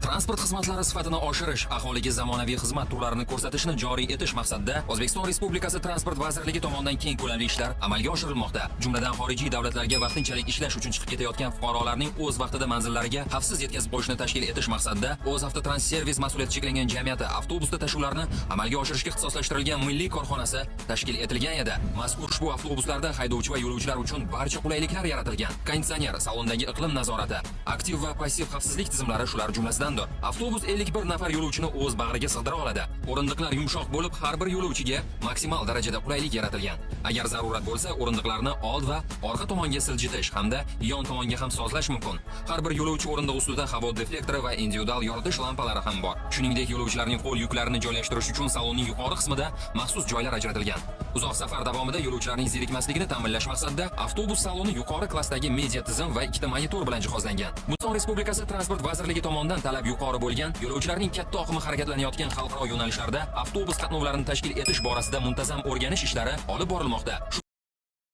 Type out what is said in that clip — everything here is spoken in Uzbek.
Transport xizmatlari sifatini oshirish, aholiga zamonaviy xizmat turlarini ko'rsatishni joriy etish maqsadida O'zbekiston Respublikasi Transport vazirligi tomonidan keng ko'lamli ishlar amalga oshirilmoqda. Jumladan, xorijiy davlatlarga vaqtinchalik ishlash uchun chiqib ketayotgan fuqarolarning o'z vaqtida manzillariga xavfsiz yetkazib qo'yishni tashkil etish maqsadida "O'zavtotranservis" mas'uliyati cheklangan jamiyati avtobusda tashuvlarni amalga oshirishga ixtisoslashtirilgan milliy korxonasi tashkil etilgan edi. Mazkur ushbu avtobuslarda haydovchi va yo'lovchilar uchun barcha qulayliklar yaratilgan. Konditsioner, salondagi iqlim nazorati, aktiv va passiv xavfsizlik tizimlari shular jumlasidandir. Avtobus 51 nafar yo'lovchini o'z bag'riga sig'dira oladi. O'rindiqlar yumshoq bo'lib, har bir yo'lovchiga maksimal darajada qulaylik yaratilgan. Agar zarurat bo'lsa, o'rindiqlarni old va orqa tomonga siljitish hamda yon tomonga ham sozlash mumkin. Har bir yo'lovchi o'rindig'i ustida havo deflektori va individual yoritish lampalari ham bor. Shuningdek, yo'lovchilarning qo'l yuklarini joylashtirish uchun salonning yuqori qismida maxsus joylar ajratilgan. Uzoq safar davomida yo'lovchilarning zerikmasligini ta'minlash maqsadida avtobus saloni yuqori klassdagi media tizim va ikkita monitor bilan jihozlangan. O'zbekiston Respublikasi Transport vazirligi tomonidan talab yuqori bo'lgan, yo'lovchilarning katta oqimi harakatlanayotgan xalqaro yo'nalishlarda avtobus qatnovlarini tashkil etish borasida muntazam o'rganish ishlari olib borilmoqda.